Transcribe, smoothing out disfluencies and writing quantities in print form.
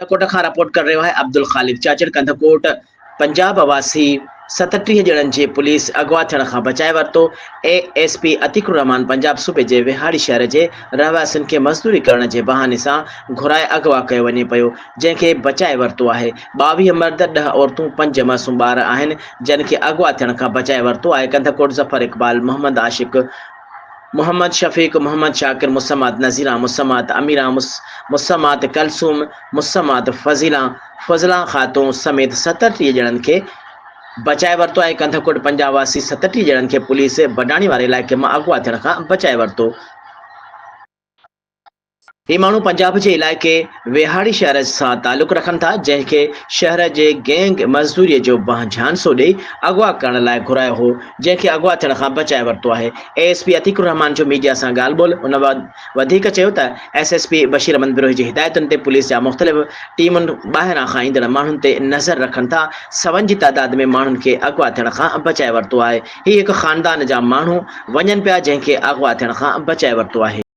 ڪنڌڪوٽ کان رپورٽ ڪري رهيو آهي عبدالخالق چاچڙ ڪنڌڪوٽ پنجاب واسي 37 ڄڻن جي پوليس اغوا ٿيڻ کان بچائي ورتو، A S P Atiq ur Rehman Punjab صوبي جي وهاڙي شهر جي رهواسين کي مزدوري ڪرڻ جي بهاني سان گهرائي اغوا ڪيو وڃي پيو جنهن کي بچائي ورتو آهي، 22 مرد، ڏهه عورتون، پنج معصوم ٻار آهن جن کي اغوا ٿيڻ کان بچائي ورتو آهي، ڪنڌڪوٽ ظفر اقبال، محمد عاشق، محمد شفيق، محمد شاڪر، مسمات نظيران، مسمات اميران، مسمات ڪلثوم، مسمات فضيلان، فضلان خاتون سميت 37 ڄڻن کي بچائي ورتو آهي، ڪنڌڪوٽ پنجاب واسي 37 ڄڻن کي پوليس بڊاڻي واري علائقي مان اغوا ٿيڻ کان بچائي ورتو. هي ماڻهو پنجاب جي علائقي ويهاڙي شهر سان تعلق رکن ٿا، جنهن کي شهر جي گينگ مزدوريء جو بهانجهانسو ڏئي اغوا ڪرڻ لاء گهرايو هو، جنهن کي اغوا ٿيڻ کان بچائي ورتو آهي. اي ايس پي عتيق الرحمان جو ميڊيا سان ڳالهه ٻولهه ان وڌيڪ چيو ته S S P Bashir Ahmed Brohi جي هدايتن تي پوليس جا مختلف ٽيمن ٻاهران کان ايندڙ ماڻهن تي نظر رکن ٿا، سون جي تعداد ۾ ماڻهن کي اغوا ٿيڻ کان بچائي ورتو آهي، هي هڪ خاندان جا ماڻهو وڃن پيا جنهن کي اغوا ٿيڻ کان بچائي ورتو آهي.